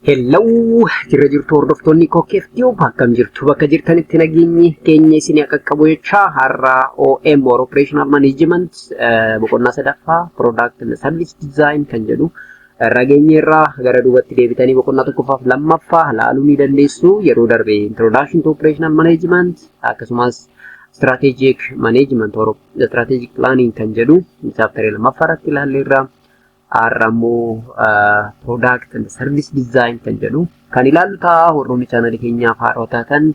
Hello, jirra jirtu hordoftoonni Kookeef Tube, akkam jirtu? Bakka jirtanitti nageenyi keenya isin akka qabu jecha, har'a OM or Operational Management boqonnaa sadaffaa Product and Service Design kan jedhu irra geenyeerraa. Gara duubatti deebitanii boqonnaa tokkoffaaf lammaffaa laaluu ni dandeessu. Yeroo darbe Introduction to Operational Management akkasumas Strategic Management or Strategic Planning kan jedhu chapterii lammaffaa irratti ilaalleerra. Har'a immoo Product and Service Design kan jedhu kan ilaallu ta'a. Warroonni chaanalii keenyaaf haaraa taatan,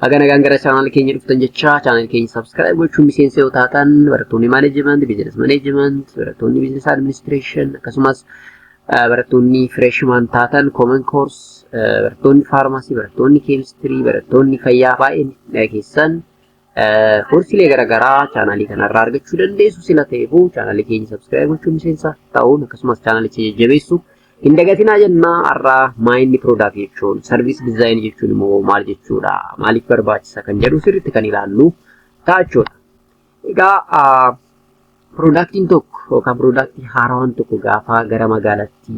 baga nagaan gara chaanalii keenya dhuftan jecha, chaanalii keenya subscribe gochuun miseensa yoo taatan, barattoonni management, business management, barattoonni business administration, akkasumas barattoonni freshman taatan common course, barattoonni pharmacy, barattoonni chemistry, barattoonni fayyaa baay'een keessan koorsiilee garaagaraa chaanalii kanarraa argachuu dandeessu sila ta'eefu, chaanalii keenya subscribe gochuun miseensa ta'uun akkasumas chaanalicha jajjabeessu hin dagatinaa jennaa. Har'aa maayinni product jechuun, service design jechuun immoo maal jechuudha, maaliif barbaachisa kan jedhu sirriitti kan ilaallu ta'a jechuudha. Egaa productiin tokko yookaan productii haarawaan tokko gaafa gara magaalaatti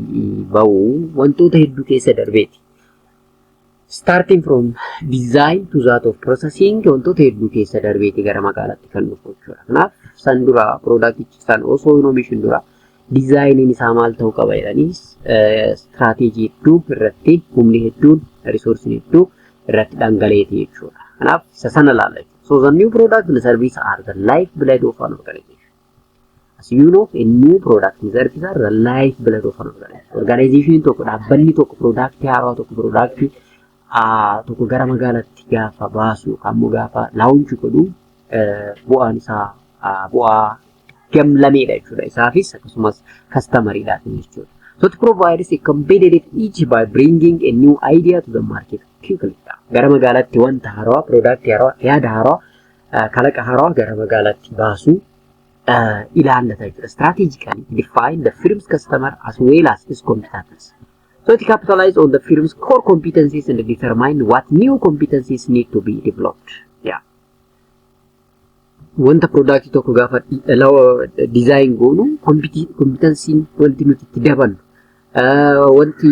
bahu wantoota hedduu keessa darbeeti. Starting from design to that of processing, wantoota hedduu keessa darbeeti gara magaalaatti kan dhufu jechuudha. Kanaaf san dura, productichi san osoo hin oomishin dura, designiin isaa maal ta'uu qaba jedhanii strategy hedduu irratti humni hedduun, resourceiin hedduu irratti dhangala'eeti jechuudha. Kanaaf isa sana ilaalla jechuudha. So the new product and service are the life blood of an organization. As you know, a new product and service are the life blood of an organization. Organization tokko, dhaabbanni tokko product haarawaa tokko, product tokko gara magaalaatti gaafa baasu yookaan immoo gaafa launch godhu, bu'aan isaa bu'aa gamlameedha jechuudha. Isaafis akkasumas customeriidhaaf jechuudha. So it provides a competitive edge by bringing a new idea to the market quickly. Gara magaalaatti wanta haarawaa, product haarawaa, yaada haarawaa, kalaqa haarawaa gara magaalaatti baasuu ilaallata jechuudha. Strategically define the firm's customer as well as its competitors. So it capitalize on the firm's core competencies and determine what new competencies need to be developed. Yeah. Wanta product tokko gaafa design goonu, competencyn wanti nuti itti daballu, wanti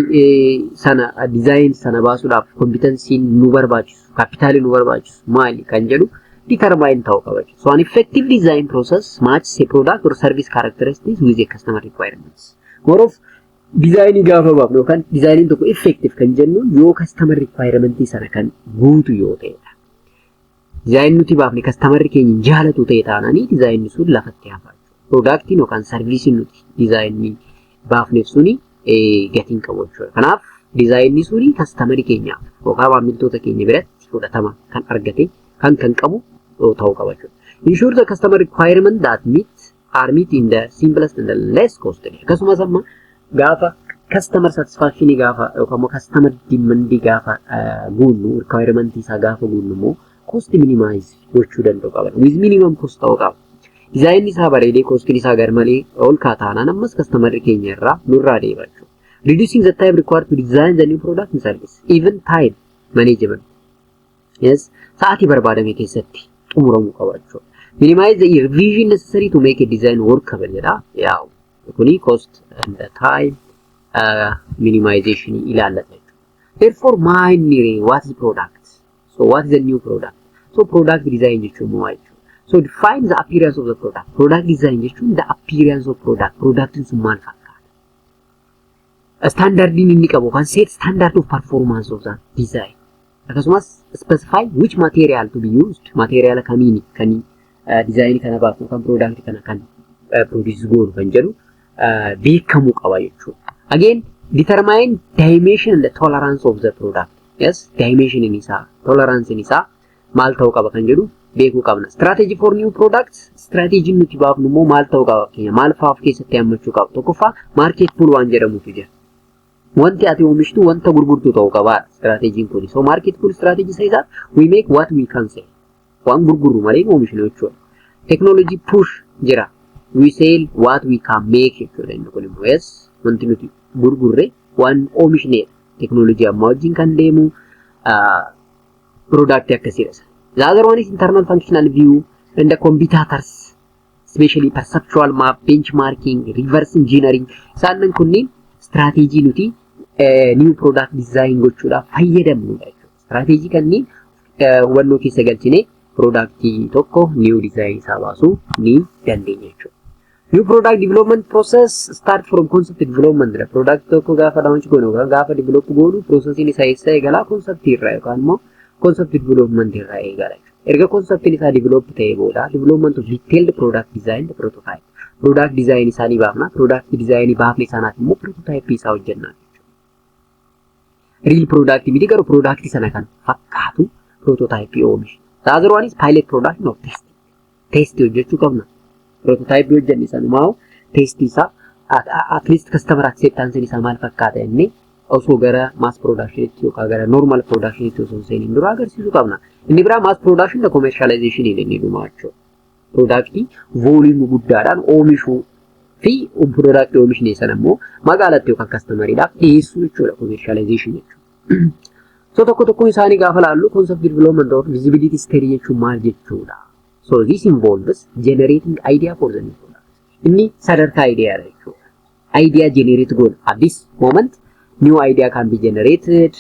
sana design sana baasuudhaaf competencyn nu barbaachisu, capitalii nu barbaachisu maali kan jedhu determine ta'uu qaba. So an effective design process matches a product or service characteristics with a customer requirements. More of designii gaafa baafnu yookaan designiin tokko effective kan jennu yoo customer requirement sana kan guutu yoo ta'edha. Design nuti baafne customerri keenya jaalatu ta'e taananii, designni sun lafatti hafa. Productiin yookaan serviceiin nuti designii baafneef suni gatiin qabu jechuudha. Kanaaf designni suni customerii keenyaaf yookaan maamiltoota keenya biratti fudhatama kan argate kan qabu ta'uu qaba jechuudha. Ensure the customer requirement that meet are meet in the simplest and the less costly. Akkasumas amma gaafa customer satisfaction gaafa yookaan immoo customer demand gaafa guunnu, requirement isaa gaafa guunnu immoo cost minimize gochuu danda'u qaba. With minimum cost ta'uu qaba. Designni isaa bareedee costiin isaa garmalee ol kaataanaan, ammas customerri keenya irraa nurraa deema jechuudha. Reducing the time required to design the new product and service. Even time management. Yes, sa'aatii barbaadame keessatti xumuramuu qaba jechuudha. Minimize the revision necessary to make a design workable jedha. Yaa'u kuni cost and the time minimization ilaallata jechuudha. Therefore, main what is product? So what is the new product? So product design jechuun maal jechuudha? So define the appearance of the product. Product design jechuun the appearance of product. Productiin sun maal fakkaata? Standardiin inni qabu kan set standard of performance of that design. Akkasumas specify which material to be used. Material kamiini kan design kana baafnu, kan product kana kan produce goonu kan jedhu beekamuu qaba jechuudha. Again, determine dimension and the tolerance of the product. Yes, dimension isaa, tolerance isaa maal ta'uu qaba kan jedhu beekuu qabna. Strategy for new products, strategy nuti baafnu immoo maal ta'uu qaba? Fakkeenya maal fa'aa of keessatti hammachuu qaba? Tokkoffaa, market pull waan jedhamutu jira. Wanti ati oomishtu wanta gurgurtu ta'uu qabaadha strategyn kun. So market pull strategy says that we make what we can sell. Waan gurgurru malee oomishnu jechuudha. Technology push jira. We sell what we can make jechuudha inni kun immoo. Yes, wanti nuti gurgurre waan oomishnedha. Teknoolojii ammaa wajjin kan deemu product akkasiidha. The other one is internal functional view and the competitors, especially perceptual map, benchmarking, reverse engineering. Isaan kunniin strategy nuti new product design gochuudhaaf fayyadamnudha jechuudha. Strategy kanneen hubannoo keessa galchinee product tokko new design isaa baasuu ni dandeenya jechuudha. New product development process start from concept development dha. Product tokko gaafa launch goonu yookaan gaafa develop goonu, processiin isaa eessa eegala? Concept irraa yookaan immoo concept development irraa eegala jechuudha. Erga conceptiin isaa develop ta'ee booda, development of detailed product design, the prototype. Product design isaa ni baafna. Product design baafne sanaaf immoo prototype isaa hojjenna jechuudha. Real product miti, garuu product sana kan fakkaatu prototype oomisha. The other one is pilot product of testing. Test hojjechuu qabna. Prototype hojjenne sanumaa test isaa, at least customer acceptance isaa maal fakkaata jennee, osoo gara mass productionitti yookaan gara normal productionitti osoo hin seeniin dura agarsiisuu qabna. Inni biraa mass production, commercialization inni dhumaa jechuudha. Product volume guddaadhaan oomishuu fi product oomishne sana immoo magaalatti yookaan customeriidhaaf dhiyeessuu jechuudha commercialization jechuudha. So tokko tokkoon isaanii gaafa laallu, concept development or feasibility study jechuun maal jechuudha? So this involves generating idea for the new product. Inni sadarkaa idea dha jechuudha. Idea generate goona. At this moment new idea can be generated.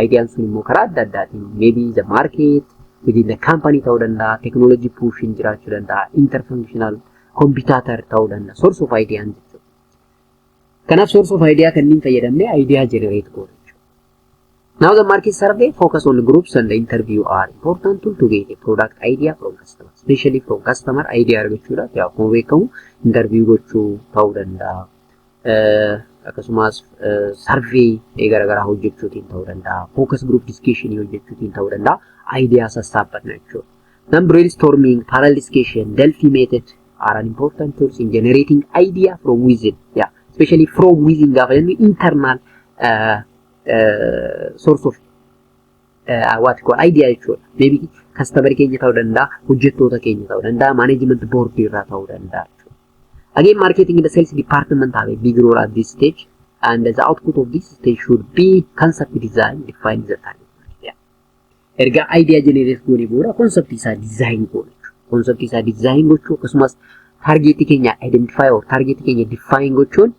Ideaan sun immoo karaa adda addaatiin, maybe the market, within the company ta'uu danda'a, technology pushing jiraachuu danda'a, interfunctional competitor ta'uu danda'a. Source of idea jechuudha. Kanaaf source of idea kanneen fayyadamnee idea generate goona jechuudha. Now the market survey, focus on groups and the interview are important tool to get a product idea from customer. Especially from customer idea argachuudhaaf, yaa akkuma beekamu interview gochuu ta'uu danda'a. Akkasumas survey garaagaraa hojjechuutiin ta'uu danda'a. Focus group discussion hojjechuutiin ta'uu danda'a. Idea sassaabbanna jechuudha. Then brainstorming, parallel discussion, Delphi method are an important tools in generating idea from within. Yeah, especially from within gaafa jennu, internal source of what call idea jechuudha. Maybe customer keenya ta'uu danda'a, hojjettoota keenya ta'uu danda'a, management board irraa ta'uu danda'a jechuudha. Again, marketing and the sales department have a big role at this stage, and the output of this stage should be concept design, define the target market. Yeah. Erga idea generate goone booda concept isaa design goone jechuudha. Concept isaa design gochuu akkasumas target keenya identify or target keenya define gochuun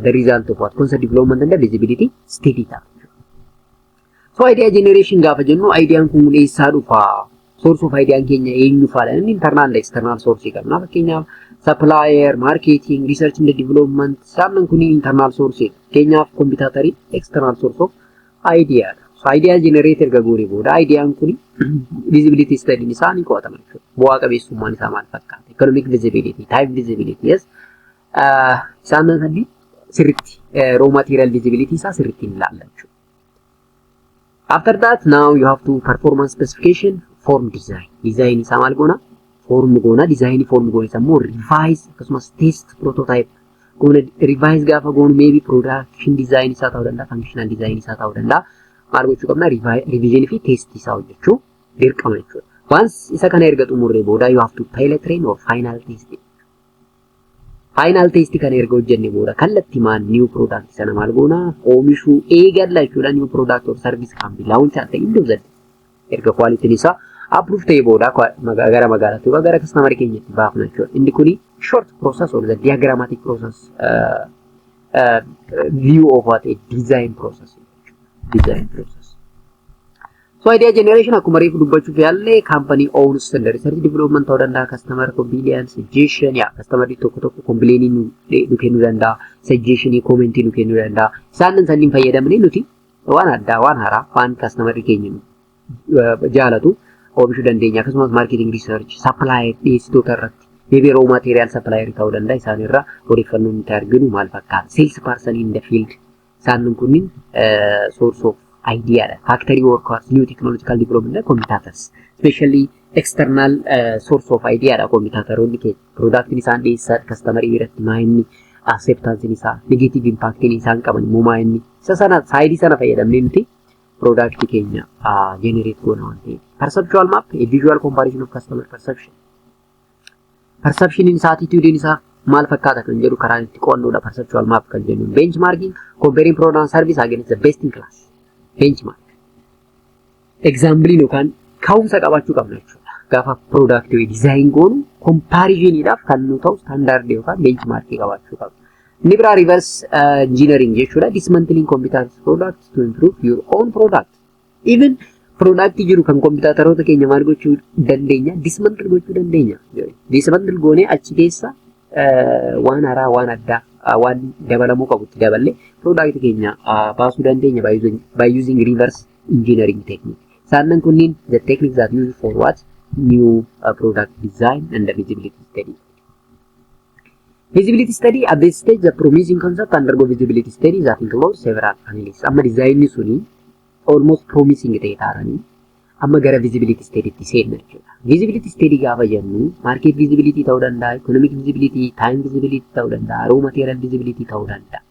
the result of what concept development and the feasibility study ta'a. So idea generation gaafa jennu, ideaan kun eessaa dhufa? Source of ideaan keenya eenyu faadha? Inni internal and external source qabna. Fakkeenyaaf supplier, marketing, research and development, isaan kun internal source. Fakkeenyaaf competitor external source of idea dha. So idea generate erga goone booda, ideaan kun feasibility study isaa ni qo'atama jechuudha. Bu'aa qabeessummaan isaa maal fakkaata? Economic feasibility, time feasibility, yes. Isaan sadii sirriitti, raw material feasibility isaa sirriitti ni ilaalla jechuudha. After that, now you have to performance specification, form design. Design isaa maal goona? Form goona. Design form goone isa immoo revise akkasumas test prototype goona. Revise gaafa goonu, maybe production design isaa ta'uu danda'a, functional design isaa ta'uu danda'a. Maal gochuu qabna? Revision fi test isaa hojjechuu dirqama jechuudha. Once isa kana erga xumurree booda, you have to pilot train or final test. Final test kana erga hojjenne booda, kallattimaan new product sana maal goona? Oomishuu eegalla jechuudha. New product or service can be launched at the end of the day. Erga quality isaa approve ta'ee booda gara magaalaatti yookaan gara customer keenyatti baafna jechuudha. Inni kuni short process or the diagrammatic process view of what a design process. Design process. So idea generation, akkuma reefu dubbachuuf yaalle, company owns and research development ta'uu danda'a, customer complaint, suggestion, yaa customer tokko tokko complainii nu kennuu danda'a, suggestionii, commentii nu kennuu danda'a. Isaan sanniin fayyadamnee nuti waan addaa, waan haaraa, waan customer keenya jaalatu oomishuu dandeenya. Akkasumas marketing research, supplier, dhiyeessitoota irratti, maybe raw material supplier ta'uu danda'a, isaan irraa odeeffannoo nuti arginu maal fakkaata? Sales person in the field, isaan kunniin source of idea dha. Factory workers, new technological development, competitors. Especially external source of idea dha competitoroonni keenya. Productiin isaan dhiyeessan customer biratti maa inni acceptance isaa, negative impact isaan qaban immoo maa inni. Isa sana side sana fayyadamnee nuti product keenya generate goona waan ta'eef. Perceptual map, a visual comparison of customer perception. Perception isaa, attitude isaa maal fakkaata kan jedhu karaan itti qo'annudha perceptual map kan jennu. Benchmarking, comparing product and service against the best in class. Benchmark. Example yookaan ka'umsa qabaachuu qabna jechuudha. Gaafa product design goonu, comparisoniidhaaf kan nu ta'u standard yookaan benchmark qabaachuu qabna. Inni biraa reverse engineering jechuudha. Dismantling computer product to improve your own product. Even product jiru kan kompiitaroota keenya maal gochuu dandeenya? Dismantle gochuu dandeenya. Dismantle goonee achi keessa waan haaraa, waan addaa, waan dabalamuu qabutti daballee product keenya baasuu dandeenya by using reverse engineering technique. Isaan kunniin the techniques that use for what? New product design and the feasibility study. Feasibility study: at this stage, the promising concept undergo feasibility study that includes several analysis. Amma designni suni almost promising ta'e taananii amma gara feasibility study tti seenna jechuudha. Feasibility study gaafa jennu market feasibility ta'uu danda'a, economic feasibility, time feasibility ta'uu danda'a, raw material feasibility ta'uu danda'a.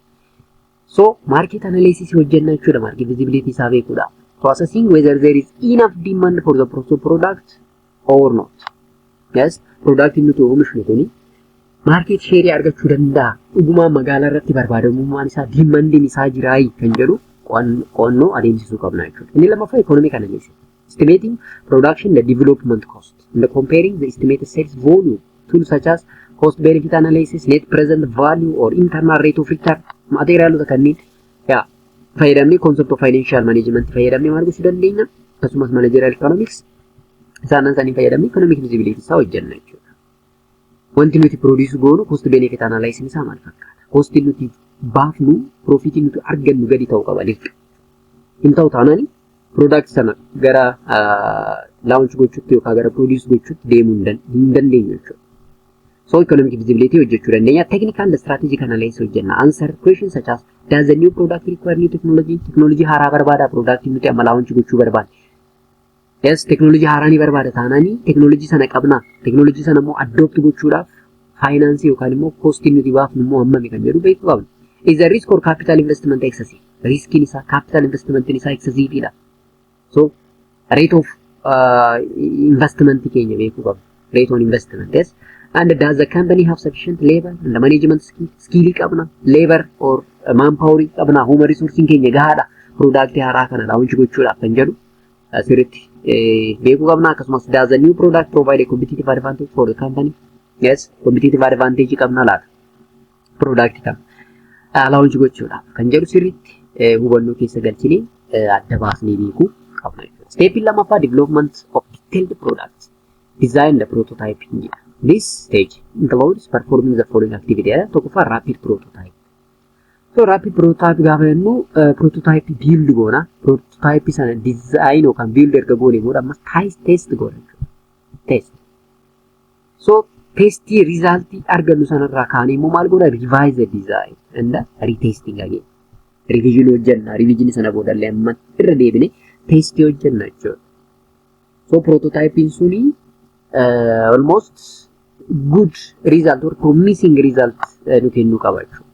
So market analysis hojjenna jechuudha, market feasibility isaa beekuudha. So assessing whether there is enough demand for the product or not. Yes, product nuti oomishnu kuni market share argachuu danda'a. Dhugumaan magaalaa irratti barbaadamummaan isaa, demandiin isaa jiraayi kan jedhu qo'annoo adeemsisuu qabna jechuudha. Inni lammaffaa economic analysis. Estimating production and development cost and comparing the estimated sales volume. Tools such as cost benefit analysis, net present value or internal rate of return, materialota kanneen yaa fayyadamnee, concept of financial management fayyadamnee maal gochuu dandeenya? Akkasumas managerial economics isaan sanii fayyadamnee economic feasibility isaa hojjenna jechuudha. Wanti nuti produce goonu cost benefit analysis isaa maal fakkaata? Cost nuti baafnu profit nuti argannu gadi ta'uu qaba dirqa. Hin ta'u taanaan product sana gara launch gochuutti yookaan gara produce gochuutti deemuu hin dandeenyu jechuudha. So economic feasibility hojjechuu dandeenya. Technical and strategic analysis hojjenna. Answer questions such as, does the new product require new technology? Technology haaraa barbaada product nuti amma launch gochuu barbaadne? Yes, technology haaraa ni barbaada taanaanii technology sana qabna. Technology sana immoo adopt gochuudhaaf faayinaansii yookaan immoo costiin nuti baafnu immoo hammami kan jedhu beekuu qabna. Is the risk or capital investment excessive? Riskiin isaa, capital investmentiin isaa excessive dha. So rate of investment keenya beekuu qabna. Rate on investment, yes. And does the company have sufficient labor and management skill? Skillii qabna, labor or manpower qabna, human resource keenya gahaadha. Product haaraa kana launch gochuudhaaf kan jedhu sirriitti beekuu qabna. Akkasumas, does the new product provide a competitive advantage for the company? Yes, competitive advantage qabna laata? Product kana launch gochuudhaaf kan jedhu sirriitti hubannoo keessa galchinee adda baasnee beekuu qabna jechuudha. Step lammaffaa development of detailed products. Design the prototyping jedha. This stage includes performing the following activity. Tokkoffaa, rapid prototype. So rapid prototype gaafa jennu prototype build goona. Prototype sana design yookaan build erga goone booda ammas test goona jechuudha. Test. So testii resultii argannu sanarraa kaanee immoo maal goona? Revise the design and retesting again. Revision hojjenna. Revision sana boodallee amma irra deebine testii hojjenna jechuudha. So prototyping suni almost good result or promising result nu kennuu qaba jechuudha.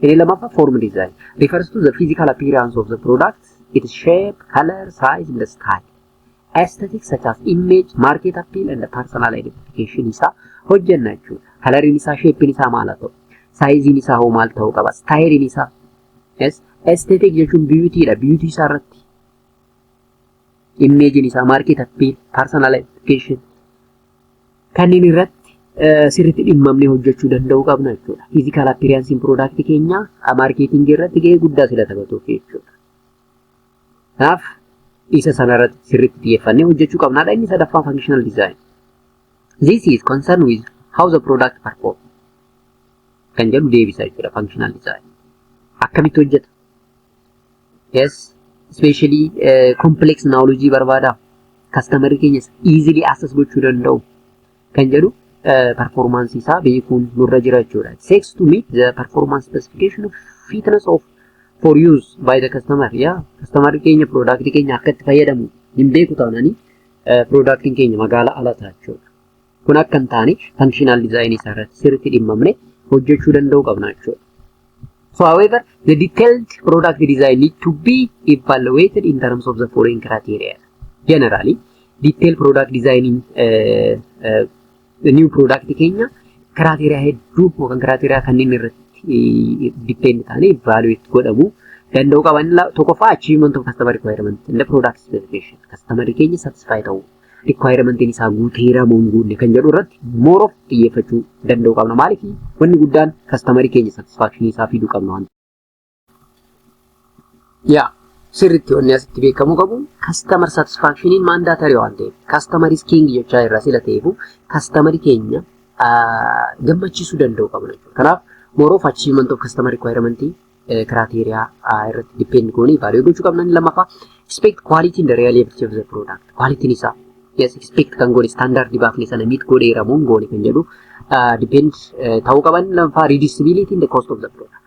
Inni lammaffaa form design refers to the physical appearance of the product, its shape, color, size and the style. Aesthetics such as image, market appeal and personal identification isaa hojjenna jechuudha. Coloriin isaa, shapein isaa maal haa ta'u? Sizeiin isaa hoo maal ta'uu qaba? Styleiin isaa. Yes. Aesthetic jechuun beautyidha. Beauty isaa irratti imageiin isaa, market appeal, personal identification kanneen irratti sirriitti dhimmamnee hojjechuu danda'uu qabna jechuudha. Physical appearance product keenya marketing irratti gahee guddaa sila taphatuuf jechuudha. Kanaaf isa sanarratti sirriitti xiyyeeffannee hojjechuu qabnaadha. Inni sadaffaa functional design. This is concerned with how the product perform kan jedhu deebisa jechuudha functional design. Akkamitti hojjeta? Yes, especially complex knowledge barbaada. Customer keenya easily access gochuu danda'u kan jedhu performance isaa beekuun nurra jira jechuudha. Seeks to meet the performance specification of fitness of for use by the customer. Yeah, customer keenya product keenya akka itti fayyadamu hin beeku taananii productiin keenya magaalaa ala ta'a jechuudha. Kun akka hin taane functional design isaa irratti sirriitti dhimmamne hojjechuu danda'uu qabna jechuudha. So however, the detailed product design need to be evaluated in terms of the following criteria. Generally, detailed product designing the new product keenya criteria hedduu yookaan criteria kanneen irratti depend ta'anii evaluate godhamuu danda'uu qaban. Tokkoffaa, achievement of customer requirement in the product specification. Customer keenya satisfy ta'uu. requirementiin isaa guuteera moo hin guunne kan jedhu irratti more of xiyyeeffachuu danda'uu qabna. Maaliif? Wanni guddaan customerii keenya satisfaction isaa fiduu qabna waan. Yaa, sirriitti wanni asitti beekamuu qabu customer satisfactioniin mandatory waan ta'eef, customer is king jechaa irraa sila ta'eefu, customerii keenya gammachiisuu danda'uu qabna jechuudha. Kanaaf more of achievement of customer requirement criteria irratti depend goonee evaluate gochuu qabna. Inni lammaffaa, expect quality and the reliability of the product. Quality isaa, yes, expect kan goone, standard baafne sana meet godheera moo hin goone kan jedhu depend ta'uu qaban. Lammaffaa, reducibility in the cost of the product.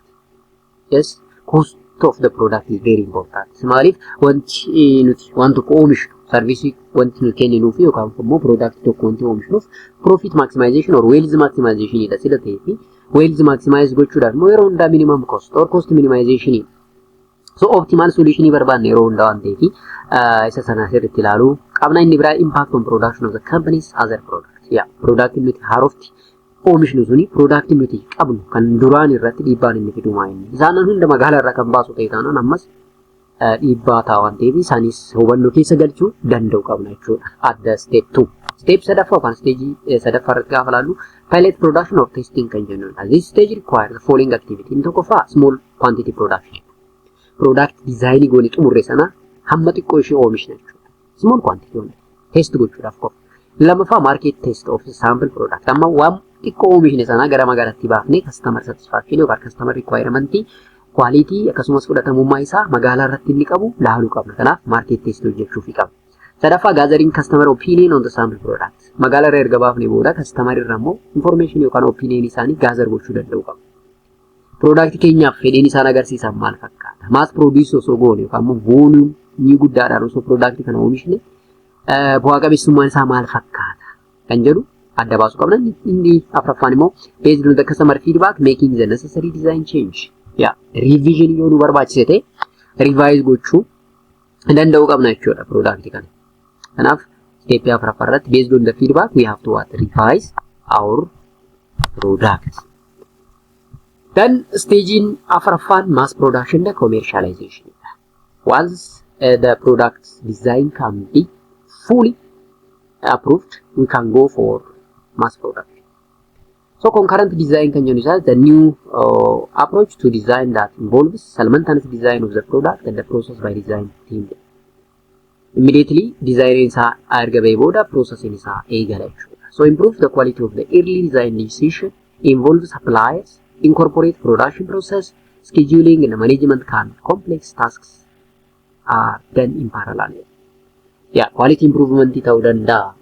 Yes, cost of the product is very important. Maaliif? Wanti nuti waan tokko oomishnu, serviceii wanti nuti kenninuuf yookaan immoo product tokko wanti oomishnuuf profit maximization or wealth maximization dha sila ta'ee fi wealth maximize gochuudhaaf immoo yeroo hundaa minimum cost or cost minimization, so optimal solution barbaanne yeroo hundaa waan ta'eef isa sana sirriitti ilaaluu qabna. Inni biraa, impact on production of the company's other product. Yeah, product nuti haarofti oomishnu suni product nuti qabnu kan duraan irratti dhiibbaan inni fidu maa inni? Isaan hunda magaalaa irraa kan baasu ta'e taanaan ammas dhiibbaa ta'a waan ta'eef isaanis hubannoo keessa galchuu danda'u qabna jechuudha. Adda step 2. Step sadaffaa yookaan stage sadaffaa irratti gaafa ilaallu, pilot production or testing kan jennudha. This stage requires the following activity. Inni tokkoffaa, small quantity production. Product design goone xumurre sana hamma xiqqoo ishee oomishna jechuudha. Small quantity only. Test gochuudhaaf qofa. Lammaffaa, market test of sample product. Amma waan xiqqoo oomishne sana gara magaalaatti baafnee customer satisfaction yookaan customer requirement, quality, akkasumas fudhatamummaa isaa magaalaa irratti inni qabu laaluu qabna. Kanaaf market test hojjechuufi qabna. Sadaffaa, gathering customer opinion on the sample product. Magaalaa irra erga baafnee booda customer irra immoo information yookaan opinion isaanii gather gochuu danda'u qabna. Product keenyaaf fedhiin isaan agarsiisan maal fakkaata? Mass produce osoo goone yookaan immoo volume guddaadhaan osoo product kana oomishne bu'aa qabeessummaan isaa maal fakkaata kan jedhu adda baasuu qabna. Inni afuraffaan immoo, based on the customer feedback, making the necessary design change. Yaa, revision yoo nu barbaachise ta'e revise gochuu danda'uu qabna jechuudha product kana. Kanaaf step afuraffaa irratti based on the feedback we have to what? Revise our product. Then staging afuraffaan mass production and commercialization. Once the product design can be fully approved, we can go for mass production. So concurrent design kan jennu isaa the new approach to design that involves simultaneous design of the product and the process by design team. Immediately design isaa erga bahee booda processing isaa eegala jechuudha. So improve the quality of the early design decision, involve suppliers, incorporate production process, scheduling and management can complex tasks are done in parallel. Yeah, quality improvement ta'uu danda'a.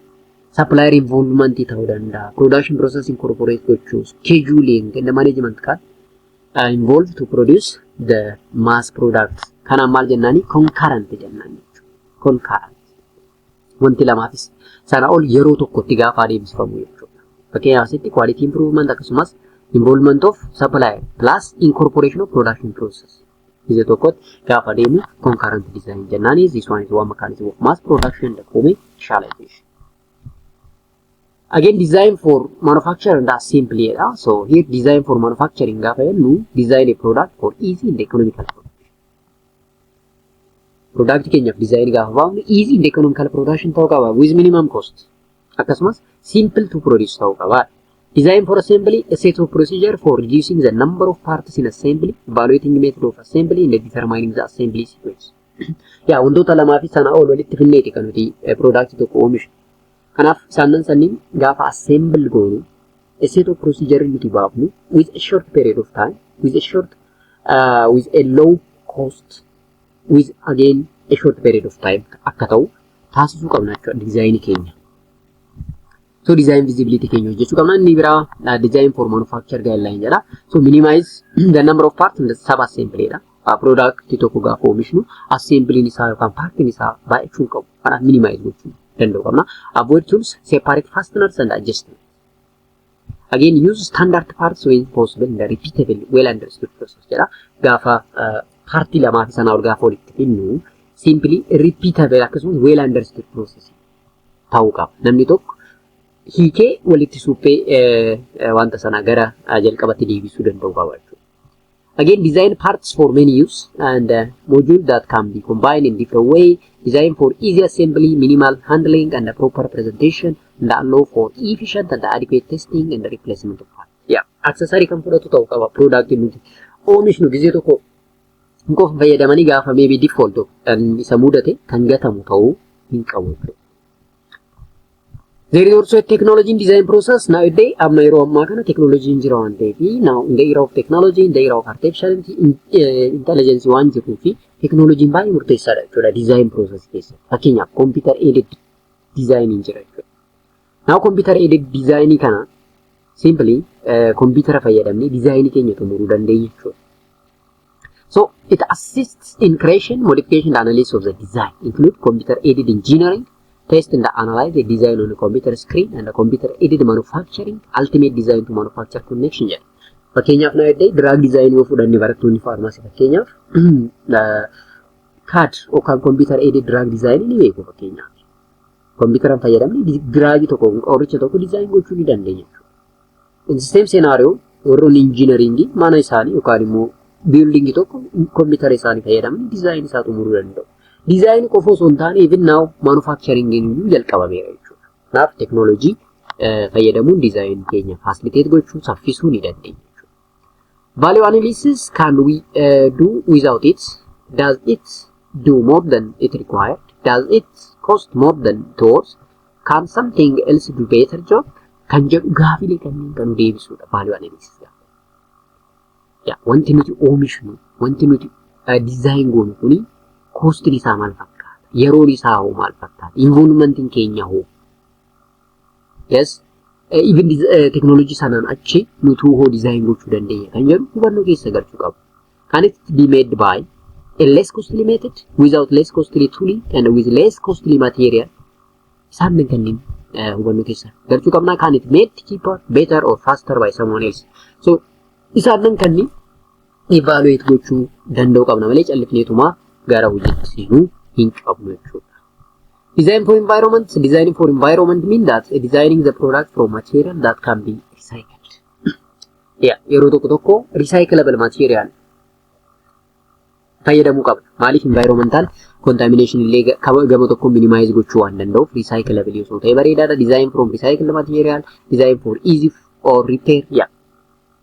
Supplier involvement ta'uu danda'a. Production process incorporate gochuu, scheduling and management kan involved to produce the mass product. Kanaan maal jennaani? Concurrent jennaan jechuudha. Concurrent. Wanti lamaafis sana ol yeroo tokkotti gaafa adeemsifamu jechuudha. Fakkeenyaaf asitti quality improvement akkasumas involvement of supplier plus incorporation of production process. Biyya tokkotti gaafa adeemu concurrent design jennaani. This one is one mechanism of mass production and commercialization. Again, design for manufacture and assembly dha. So here design for manufacturing gaafa jennu, design a product for easy and economical production. Product keenyaaf design gaafa baafnu easy and economical production ta'uu qaba with minimum cost. Akkasumas simple to produce ta'uu qaba. Design for assembly, a set of procedure for reducing the number of parts in assembly, evaluating method of assembly and determining the assembly sequence. Yaa, wantoota lamaa fi sana ol walitti finneeti kan nuti product tokko oomishnu. Kanaaf isaanan sanniin gaafa assemble goonu a set of procedure nuti baafnu with a short period of time, with a low cost, with again a short period of time akka ta'u taasisuu qabna jechuudha designii keenya. So design feasibility keenya hojjechuu qabna. Inni biraa design for manufacture guideline jedha. So minimize the number of parts in the sub assembly dha. Product tokko gaafa oomishnu assembly'n isaa yookaan partiin isaa baay'achuu qabu. Kanaaf minimize gochuu danda'u qabna. Avoid tools, separate fasteners and adjustment. Again, use standard parts when possible in the repeatable, well understood process jedha. Gaafa partii lamaa fi sanaa ol gaafa walitti finnu simply repeatable akkasumas well understood process ta'uu qaba. Namni tokko hiikee walitti suphee wanta sana gara jalqabatti deebisuu danda'u qaba jechuudha. Again, design parts for many use and module that can be combined in different way, Design for easy assembly, minimal handling and proper presentation and allow for efficient and adequate testing and replacement of parts. Yeah, accessory kan fudhatu ta'uu qaba. Product nuti oomishnu gizee tokko qofa fayyadamanii gaafa maybe default isa mudate kan gatamu ta'uu hin qabu jechuudha. There is also a technology in design process nowadays. Amma yeroo ammaa kana technology jira waan ta'eef, now in the era of technology, in the era of artificial intelligence waan jiruu fi technology baay'ee murteessaadha jechuudha design process keessatti. Fakkeenyaaf, computer aided design jira jechuudha. Now computer aided design kana simply computer fayyadamnee design keenya xumuruu dandeenya jechuudha. So it assists in creation, modification and analysis of the design, include computer aided engineering, test and analyze the design on a computer screen and a computer aided manufacturing, ultimate design to manufacture connection jedha. Fakkeenyaaf, nowadays drug design yoo fudhanne, barattoonni pharmacy fakkeenyaaf CAD yookaan computer aided drug design ni beeku fakkeenyaaf. Kompiitaraan fayyadamne drug tokko, qoricha tokko design gochuu ni dandeenya jechuudha. In the same scenario, warroonni engineering mana isaanii yookaan immoo building tokko kompiitara isaanii fayyadamanii design isaa xumuruu danda'u. Design qofa osoo hin taane, even now manufacturing iyyuu jalqabameera jechuudha. Kanaaf teknoolojii fayyadamuun design keenya facilitate gochuu, saffisuu ni dandeenya jechuudha. Value analysis: can we do without it? Does it do more than it required? Does it cost more than it worth? Can something else do better job? Kan jedhu gaafilee kanneen kan nu deebisuudha value analysis gaafa. Yaa, wanti nuti oomishnu, wanti nuti design goonu kuni costiin isaa maal fakkaata? Yeroon isaa hoo maal fakkaata? Involvementiin keenya hoo? Yes, even teknoolojii sanaan achi nutuu hoo design gochuu dandeenya kan jedhu hubannoo keessa galchuu qabu. Can it be made by a less costly method, without less costly tooling and with less costly material? Isaan kanneen hubannoo keessa galchuu qabna. Can it made cheaper, better or faster by someone else? So isaan kanneen evaluate gochuu danda'uu qabna malee callifneetumaa gara hojiitti seenuu hin qabnu jechuudha. Design for environment. Designing for environment mean that designing the product from material that can be recycled. Yeah, yeroo tokko tokko recyclable material fayyadamuu qabna. Maaliif? Environmental contamination illee gama tokko minimize gochuu waan danda'uuf recyclable osoo ta'e bareedaadha. Design from recycled material, design for easy or repair. Yeah.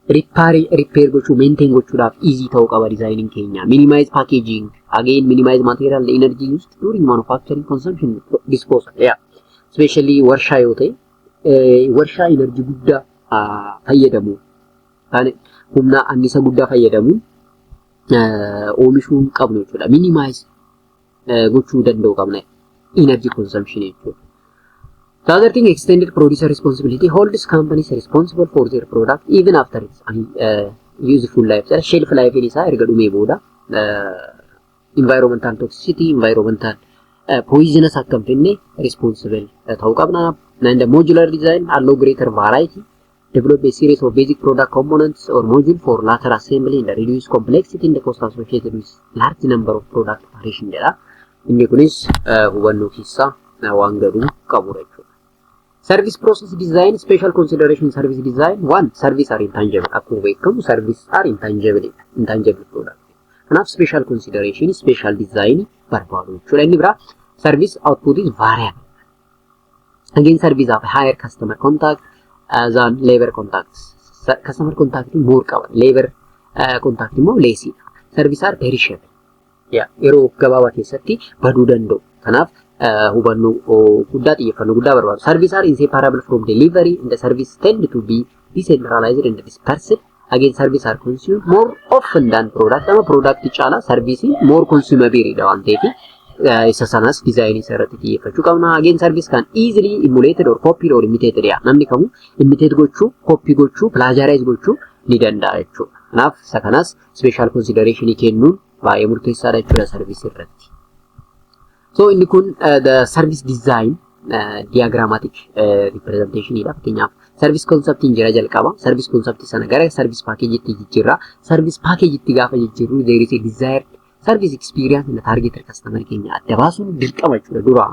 Repair gochuu, maintain gochuudhaaf easy ta'uu qaba designing keenya. Minimize packaging, again minimize material, energy used during manufacturing, consumption, disposal. Yeah. Especially warshaa yoo ta'e, warshaa energy guddaa fayyadamu, humna annisa guddaa fayyadamuun oomishuu hin qabnu jechuudha. Minimize gochuu danda'u qabna energy consumption jechuudha. The other thing, extended producer responsibility holds companies responsible for their product even after its useful life. Shelf life isaa erga dhumee booda environmental toxicity, environmental poisonous akka hin fidne responsible ta'uu qabna. And the modular design allow greater variety, develop a series of basic product components or module for later assembly and reduce complexity in the cost associated with large number of product variation jedha. Inni kunis hubannoo keessaa waan galuu qabudha jechuudha. Service process design, special consideration service design. One, service are intangible. Akkuma beekamu service are intangible, intangible product. Kanaaf special consideration, special design barbaadu jechuudha. Inni biraa, service output is variable. Again, service have higher customer contact than labor contacts. Customer contact more qaba. Labor contact immoo less dha. Service are perishable. Yeroo gabaabaa keessatti baduu danda'u. Kanaaf hubannoo guddaa, xiyyeeffannoo guddaa barbaadu. Service are inseparable from delivery and the service tend to be decentralized and dispersed. Again, service are consumed more often than product. Amma product caala service more consumable dha waan ta'eef isa sanas design isa irratti xiyyeeffachuu qabna. Again, service can easily emulated or copied or imitated. Yaa, namni kamuu imitate gochuu, copy gochuu, plagiarize gochuu ni danda'a jechuudha. Kanaaf isa kanas special consideration kennuun baay'ee murteessaadha jechuudha service irratti. So inni kun the service design diagrammatic representation dha. Fakkeenyaaf, service concept jira jalqaba. Service concept sana gara service package itti jijjiirra. Service package itti gaafa jijjiirru, there is a desired service experience in the targeted customer keenya adda baasuun dirqama jechuudha. Dura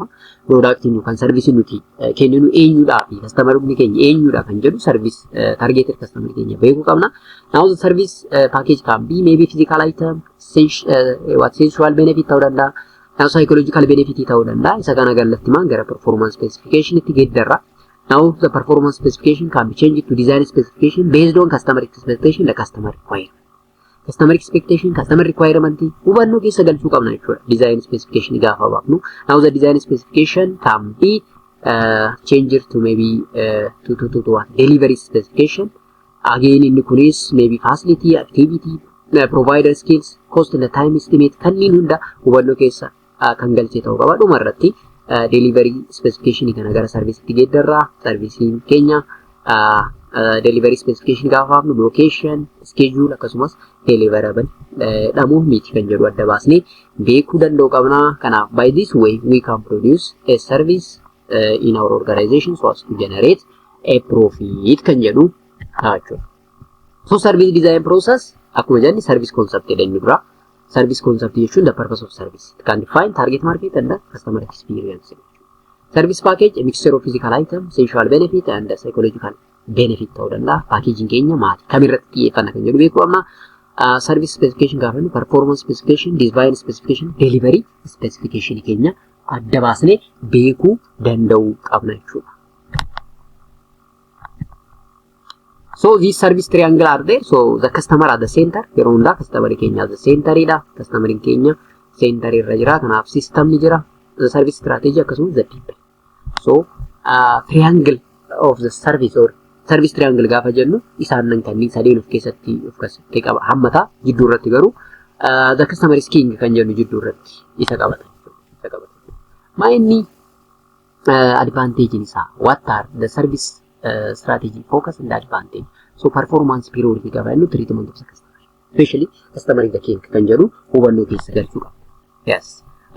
product yookaan service nuti kenninu eenyudhaa fi customer keenya eenyudha kan jedhu service targeted customer keenya beekuu qabna. Now the service package can be maybe physical item, what, sensual benefit ta'uu danda'a. Now psychological benefit ta'uu danda'a. Isa kana gallattimaan gara performance specification itti geeddarra. Now the performance specification can be changed to design specification based on customer expectation, the customer requirement. Customer expectation, customer requirement hubannoo keessa galchuu qabna jechuudha. Design specification gaafa baafnu. Now the design specification can be changed to maybe to what? Delivery specification. Again, inni kunis maybe facility, activity, provider skills, cost and time estimate kanneen hunda hubannoo keessa kan galchee ta'uu qaba. Dhuma irratti delivery specification kana gara serviceitti geeddarraa. Serviceiin keenya delivery specification gaafa baafnu location, schedule akkasumas deliverable dhamuu miti kan jedhu adda baasnee beekuu danda'u qabna. Kanaaf by this way we can produce a service in our organization so as to generate a profit kan jedhu jechuudha. So service design process akkuma jenni service concept jedha inni dura. Service concept jechuun the purpose of service. It can define target market and the customer experience. Service package, a mixture of physical item, sensual benefit and psychological benefit ta'uu danda'a. Packaging keenya maali? Kamirratti xiyyeeffanna kan jedhu beekuu qabna. Service specification gaafa jennu performance specification, design specification, delivery specification keenya adda baasnee beekuu danda'uu qabna jechuudha. So these service triangle are there. So the customer at the center. Yeroo hundaa customer keenya at the center dha. Customer keenya center irra jira. Kanaaf system ni jira. The service strategy akkasumas the people. So triangle of the service or service triangle gaafa jennu isaan kanneen sadeen of keessatti qaba. Hammata jidduu irratti garuu the customer is king kan jennu jidduu irratti isa qabata. Isa qabata. Maa inni advantage isaa? What are the service strategy focus and advantage? So performance priority gaafa jennu treatment of the customer. Especially customer is the king kan jedhu hubannoo keessa galchuu qaba. Yes.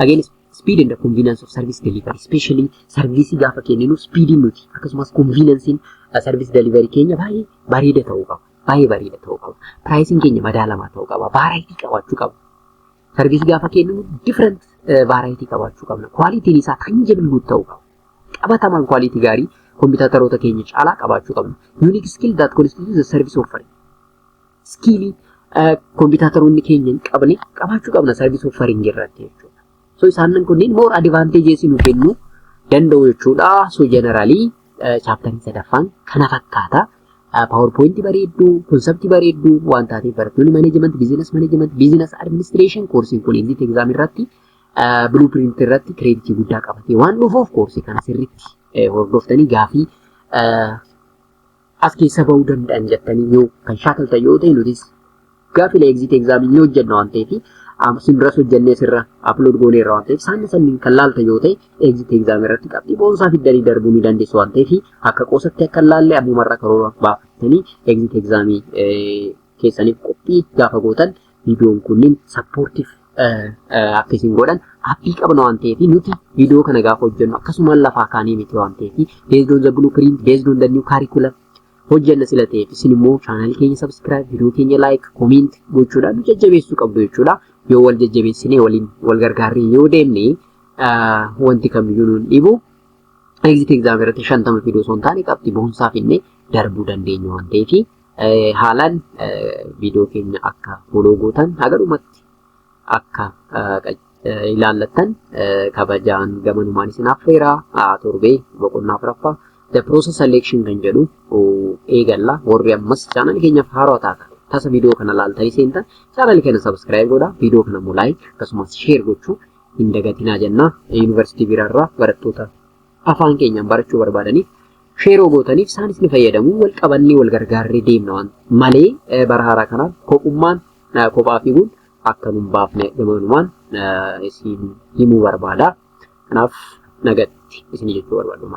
Again, speed and the convenience of service delivery. Especially service gaafa kenninu speediin nuti akkasumas conveniencein service delivery keenya baay'ee bareeda ta'uu qaba. Baay'ee bareeda ta'uu qaba. Pricing keenya madaalamaa ta'uu qaba. Variety qabaachuu qaba. Service gaafa kenninu different variety qabaachuu qabna. Qualityn isaa tangible good ta'uu qaba. Qabatamaan quality gaarii competitoroota keenya caalaa qabaachuu qabna. Unique skill that constitutes the service offering. Skillii competitoroonni keenya hin qabne qabaachuu qabna service offering irratti jechuudha. So isaan kunneen more advantages nu kennuu danda'u jechuudha. So generally chapterii sadaffaan kana fakkaata. PowerPoint bareedduu, conceptii bareedduu waan taateef barattoonni management, business management, business administration courseiin kun exit exam irratti blueprint irratti creditii guddaa qabatee waan dhufuuf coursei kana sirriitti hordoftanii gaafii as keessa bahuu danda'an jettanii yoo kan shaakaltan yoo ta'e, nutis gaafilee exit exam ni hojjenna waan ta'eef, isin duras hojjennee sirra upload gooneerra waan ta'eef, isaan sanniin kan laalta yoo ta'e exit exam irratti qabxii boonsaa fiddanii darbuu ni dandeessu waan ta'eef, akka qoosatti akka laalle ammumarra karoora baafatanii exit examii keessaniif qophii gaafa gootan viidiyoon kunniin supportiif akka isin godhan appii qabna waan ta'eef. Nuti viidiyoo kana gaafa hojjennu akkasumaan lafaa kaanii miti waan ta'eef, based on the blueprint, based on the new curriculum hojjenna sila ta'eef, isin immoo channelii keenya subscribe, viidiyoo keenya like, comment gochuudhaan nu jajjabeessuu qabdu jechuudha. Yoo wal jajjabeessinee waliin wal gargaarree yoo deemne wanti kamiyyuu nuun dhibu. Exit exam irratti 50 fiduu osoo hin taane qabxii boonsaa finnee darbuu dandeenya waan ta'eef, haalaan viidiyoo keenya akka follow gootan, haga dhumatti akka ilaallattan kabajaan gamanumaan isin affeera. Torbee boqonnaa afuraffaa the process selection kan jedhu eegalla. Warri ammas channelii keenyaaf haarawaa taatan, tasa viidiyoo kana laaltanii seentan, channelii keenya subscribe godhaa, viidiyoo kana immoo like akkasumas share gochuu hin dagatinaa jenna. Yuunivarsiitii biraarraa barattoota afaan keenyaan barachuu barbaadaniif share gootaniif isaanis ni fayyadamu. Wal qabannee wal gargaarree deemna waan malee bara haaraa kanaaf kophummaan kophaa fiiguun akka nun baafne gamanumaan isin himuu barbaada. Kanaaf nagatti isin jechuu barbaadu.